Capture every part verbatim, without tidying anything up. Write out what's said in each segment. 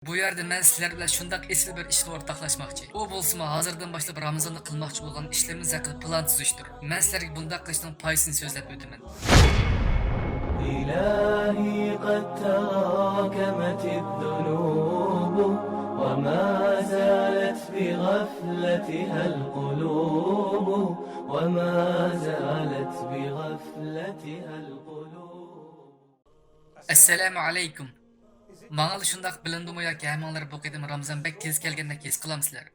بۇ يەردە مەن سىلەر بىلەن شۇنداق ئېسىل بىر ئىشقا ئورتاقلاشماقچى. ئۇ بولسىمۇ ھازىردىن باشلاپ رامىزاندا قىلماقچى بولغان ئىشلىرىمىز ھەققىدە پىلان تۈزۈشتۇر. مەن سىلەرگە بۇنداق قىلىشنىڭ پايدىسىنى سۆزلەپ ئۆتىمەن. إلهي قد تراكمت الذنوب وما زالت بغفلتها القلوب وما زالت بغفلتها القلوب. ئەسسالامۇ ئەلەيكۇم. ماڭىلا شۇنداق بىلىندىمۇ ياكى ھەممىڭلار بۇ قېتىم رامىزان بەك تېز كەلگەندەك ھېس قىلامسىلەر؟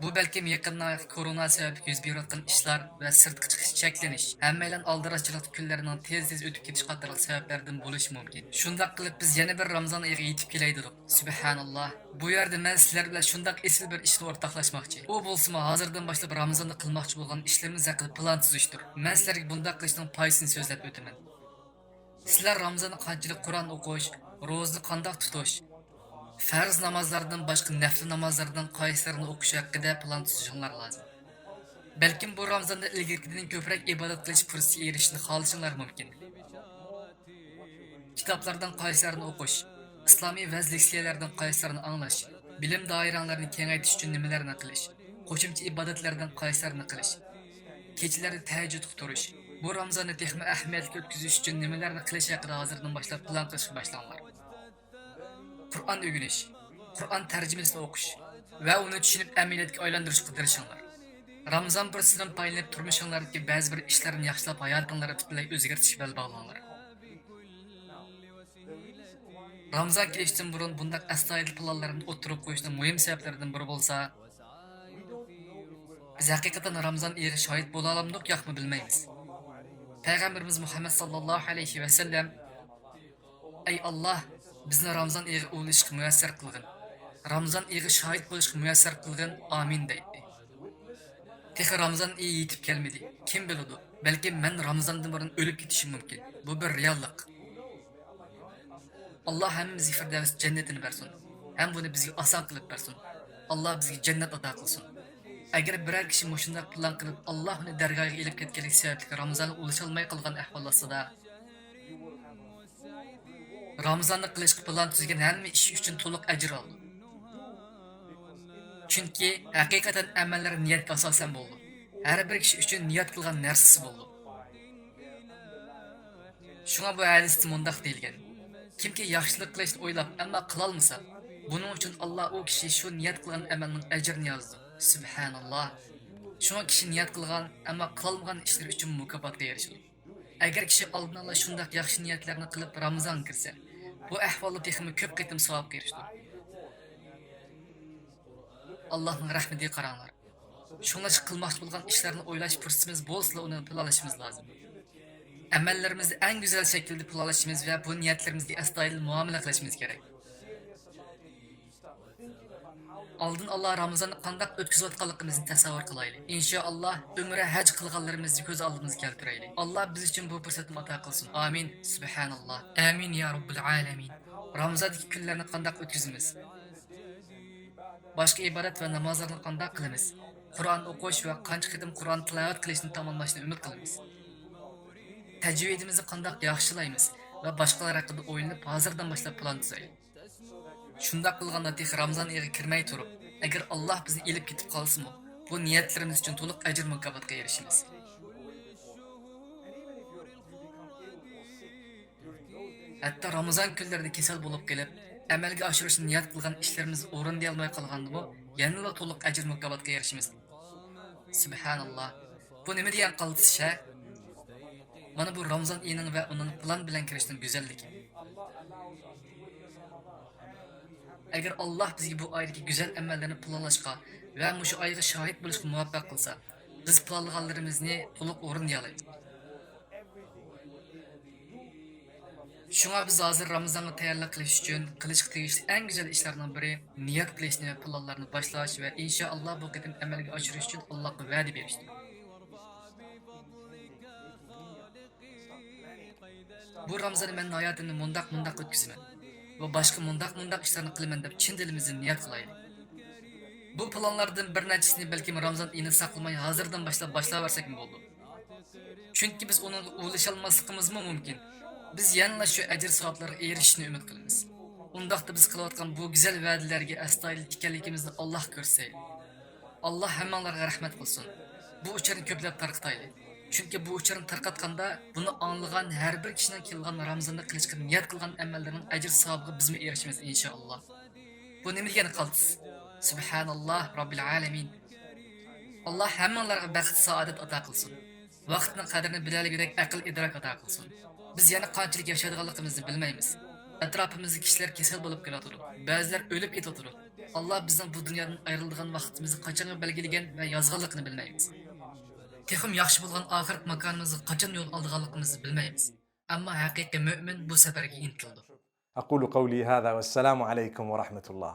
بۇ بەلكىم يېقىندا كورونا سەۋەبلىك يۈز بېرىۋاتقان ئىشلار ۋە سىرتقا چىقىش چەكلىنىش، ھەممەيلەن ئالدىراشچىلىقتا كۈنلەرنىڭ تېز-تېز ئۆتۈپ كېتىشى قاتارلىق سەۋەبلەردىن بولۇشى مۇمكىن. شۇنداق قىلىپ بىز يەنە بىر رامىزان ئېيىغا يېتىپ كېلەي دېدۇق. سۇبھاناللا. بۇ يەردە مەن سىلەر بىلەن شۇنداق ئېسىل بىر ئىشقا ئورتاقلاشماقچى. ئۇ بولسىمۇ ھازىردىن باشلاپ رامىزاندا قىلماقچى بولغان ئىشلىرىمىز ھەققىدە پىلان تۈزۈشتۇر. مەن سىلەرگە بۇنداق قىلىشنىڭ پايدىسىنى سۆزلەپ ئۆتىمەن. سىلەر رامىزاندا قانچىلىك قۇرئان ئوقۇش، روزىنى قانداق تۇتۇش، پەرز نامازلاردىن باشقا نەپلى نامازلاردىن قايسىلىرىنى ئوقۇش ھەققىدە پىلان تۈزۈشۈڭلار لازىم. بەلكىم بۇ رامىزاندا ئىلگىرىكىدىن كۆپرەك ئىبادەت قىلىش پۇرسىتىگە ئېرىشىشنى خالىشىڭلار مۇمكىن. كىتابلاردىن قايسىلىرىنى ئوقۇش، ئىسلامىي ۋەز لېكسىيەلەردىن قايسىلىرىنى ئاڭلاش، بىلىم دائىرەڭلارنى كېڭەيتىش ئۈچۈن نېمىلەرنى قىلىش، قوشۇمچە ئىبادەتلەردىن قايسىلىرىنى قىلىش، كېچىلەردە تەھەججۇدقا تۇرۇش، بۇ رامىزاننى تېخىمۇ ئەھمىيەتلىك ئۆتكۈزۈش ئۈچۈن نېمىلەرنى قىلىش ھەققىدە ھازىردىن باشلاپ پىلان قىلىشقا باشلاڭلار. قۇرئان ئۆگىنىش، قۇرئان تەرجىمىسىنى ئوقۇش ۋە ئۇنى چۈشىنىپ ئەمەلىيەتكە ئايلاندۇرۇشقا تىرىشىڭلار. رامىزان پۇرسىتىدىن پايدىلىنىپ تۇرمۇشۇڭلاردىكى بەزى بىر ئىشلارنى ياخشىلاپ ھاياتىڭلارنى پۈتۈنلەي ئۆزگەرتىشكە بەل باغلاڭلار. رامىزان كېلىشتىن بۇرۇن بۇنداق ئەستايىدىل پىلانلارنى ئوتتۇرىغا قويۇشنىڭ مۇھىم سەۋەبلىرىدىن بىرى بولسا، بىز ھەقىقەتەن رامىزان ئېيىغا شاھىت بولالامدۇق ياقمۇ بىلمەيمىز. پەيغەمبىرىمىز مۇھەممەد ساللاللاھۇ ئەلەيھى ۋەسەللەم، ئەي ئاللاھ، بىزنى رامىزان ئېيىغا ئۇلىشىشقا مۇيەسسەر قىلغىن. رامىزان ئېيىغا شاھىت بولۇشقا مۇيەسسەر قىلغىن. ئامىن دەيتتى. تېخى رامىزان ئېيى يېتىپ كەلمىدى. كىم بىلىدۇ؟ بەلكىم مەن رامىزاندىن بۇرۇن ئۆلۈپ كېتىشىم مۇمكىن. بۇ بىر رېئاللىق. ئاللاھ ھەممىمىزگە فىردەۋس جەننىتىنى بەرسۇن ھەم بۇنى بىزگە ئاسان قىلىپ بەرسۇن. ئاللاھ بىزگە جەننەت ئاتا قىلسۇن. ئەگەر بىرەر كىشى مۇشۇنداق پىلان قىلىپ، ئاللاھ ئۇنى دەرگاھىغا ئېلىپ كەتكەنلىكى سەۋەبلىك رامىزانغا ئۇلىشالماي قالغان ئەھۋال ئاستىدا، رامىزاندا قىلىشقا پىلان تۈزگەن ھەممە ئىش ئۈچۈن تولۇق ئەجىر ئالىدۇ. چۈنكى ھەقىقەتەن ئەمەللەر نىيەتكە ئاساسەن بولىدۇ. ھەر بىر كىشى ئۈچۈن نىيەت قىلغان نەرسىسى بولىدۇ. شۇڭا بۇ ھەدىستە مۇنداق دېيىلگەن، كىمكى ياخشىلىق قىلىشنى ئويلاپ، ئەمما قىلالمىسا، بۇنىڭ ئۈچۈن ئاللاھ ئۇ كىشى شۇ نىيەت قىلغان ئەمەلنىڭ ئەجرىنى يازىدۇ. سۇبھاناللاھ. شۇڭا كىشى نىيەت قىلغان، ئەمما قىلالمىغان ئىشلىرى ئۈچۈن مۇكاپاتقا ئېرىشىدۇ. ئەگەر كىشى ئالدىن ئالا شۇنداق ياخشى نىيەتلەرنى قىلىپ رامىزانغا كىرسە، بۇ ئەھۋالدا تېخىمۇ كۆپ قېتىم ساۋابقا ئېرىشىدۇ. ئاللاھنىڭ رەھمىتىگە قاراڭلار. شۇڭلاشقا قىلماقچى بولغان ئىشلارنى ئويلاش پۇرسىتىمىز بولسىلا ئۇنى پىلانلىشىمىز لازىم. ئەمەللىرىمىزنى ئەڭ گۈزەل شەكىلدە پىلانلىشىمىز ۋە بۇ نىيەتلىرىمىزگە ئەستايىدىل مۇئامىلە قىلىشىمىز كېرەك. ئالدىن ئالا رامىزاننى قانداق ئۆتكۈزۈۋاتقانلىقىمىزنى تەسەۋۋۇر قىلايلى. ئىنشائاللا، ئۆمرە ھەج قىلغانلىرىمىزنى كۆز ئالدىمىزغا كەلتۈرەيلى. ئاللا بىز ئۈچۈن بۇ پۇرسەتنى ئاتا قىلسۇن. ئامىن. سۇبھاناللا. ئامىن يا رەببىل ئالەمىن. رامىزاندىكى كۈنلەرنى قانداق ئۆتكۈزىمىز؟ باشقا ئىبادەت ۋە نامازلارنى قانداق قىلىمىز؟ قۇرئان ئوقۇش ۋە قانچە قېتىم قۇرئان تىلاۋەت قىلىشنى تاماملاشنى ئۈمىد قىلىمىز. تەجۋىدىمىزنى قانداق ياخشىلايمىز ۋە باشقىلار ھەققىدە ئويلىنىپ، ھازىردىن باشلاپ پىلان تۈزەيلى. شۇنداق قىلغاندا تېخى رامىزان ئېيىغا كىرمەي تۇرۇپ، ئەگەر ئاللاھ بىزنى ئېلىپ كېتىپ قالسىمۇ، بۇ نىيەتلىرىمىز ئۈچۈن تولۇق ئەجىر مۇكاپاتقا ئېرىشىمىز. ھەتتا رامىزان كۈنلىرىدە كېسەل بولۇپ قېلىپ، ئەمەلگە ئاشۇرۇشنى نىيەت قىلغان ئىشلىرىمىز ئورۇندىيالماي قالغاندىمۇ، يەنىلا تولۇق ئەجىر مۇكاپاتقا ئېرىشىمىز. سۇبھاناللا. بۇ نېمە دېگەن قالتىس ھە؟ مانا بۇ رامىزان ئېيىنىڭ ۋە ئۇنىڭ پىلان بىلەن كىرىشنىڭ گۈزەللىكى. ئەگەر ئاللاھ بىزگە بۇ ئايدىكى گۈزەل ئەمەللەرنى پىلانلاشقا ۋە مۇشۇ ئايغا شاھىت بولۇشقا مۇۋەپپەق قىلسا، بىز پىلانلىغانلىرىمىزنى تولۇق ئورۇندىيالايمىز. شۇڭا بىز ھازىر رامىزانغا تەييارلىق قىلىش ئۈچۈن قىلىشقا تېگىشلىك ئەڭ گۈزەل ئىشلارنىڭ بىرى نىيەت قىلىشنى ۋە پىلانلارنى باشلاش ۋە ئىنشائاللا بۇ قېتىم ئەمەلگە ئاشۇرۇش ئۈچۈن ئاللاھقا ۋەدە بېرىشتۇر. بۇ رامىزاننى مەن ھاياتىمنى مۇنداق مۇنداق ئۆتكۈزىمەن ۋە باشقا مۇنداق مۇنداق ئىشلارنى قىلىمەن دەپ چىن دىلىمىزدىن نىيەت قىلايلى. بۇ پىلانلاردىن بىر نەچچىسىنى بەلكىم رامىزان ئېيىنى ساقلىماي ھازىردىن باشلاپ باشلاۋەرسەكمۇ بولىدۇ. چۈنكى بىز ئۇنىڭغا ئۇلىشالماسلىقىمىزمۇ مۇمكىن. بىز يەنىلا شۇ ئەجىر ساۋابلارغا ئېرىشىشنى ئۈمىد قىلىمىز. ئۇنداقتا بىز قىلىۋاتقان بۇ گۈزەل ۋەدىلەرگە ئەستايىدىل ئىكەنلىكىمىزنى ئاللاھ كۆرسەتسۇن. ئاللاھ ھەممىڭلارغا رەھمەت قىلسۇن. بۇ ئۇچۇرنى كۆپلەپ تارقىتايلى. چۈنكى بۇ ئۇچۇرنى تارقاتقاندا، بۇنى ئاڭلىغان ھەر بىر كىشىنىڭ كېلىدىغان رامىزاندا قىلىشقا نىيەت قىلغان ئەمەللىرىنىڭ ئەجىر ساۋابىغا بىزمۇ ئېرىشىمىز، ئىنشائاللاھ. بۇ نېمە دېگەن قالتىس؟ سۇبھاناللاھ راببىل ئالەمىن. ئاللاھ ھەممىڭلارغا بەخت سائادەت ئاتا قىلسۇن. ۋاقىتنىڭ قەدرىنى بىلەلىگۈدەك ئەقىل ئىدراك ئاتا قىلسۇن. بىز يەنە قانچىلىك ياشايدىغانلىقىمىزنى بىلمەيمىز. ئەتراپىمىزدا كىشىلەر كېسەل بولۇپ كېلىۋاتىدۇ. بەزىلەر ئۆلۈپ كېتىۋاتىدۇ. ئاللاھ بىزنىڭ بۇ دۇنيادىن ئايرىلىدىغان ۋاقتىمىزنى قاچانغا بەلگىلىگەن ۋە يازغانلىقىنى بىلمەيمىز. تېخىمۇ ياخشى بولغان ئاخىرەت ماكانىمىزغا قاچان يول ئالىدىغانلىقىمىزنى بىلمەيمىز. ئەمما ھەقىقىي مۆمىن بۇ سەپەرگە ئىنتىلىدۇ. أقول قولي هذا والسلام عليكم ورحمة الله.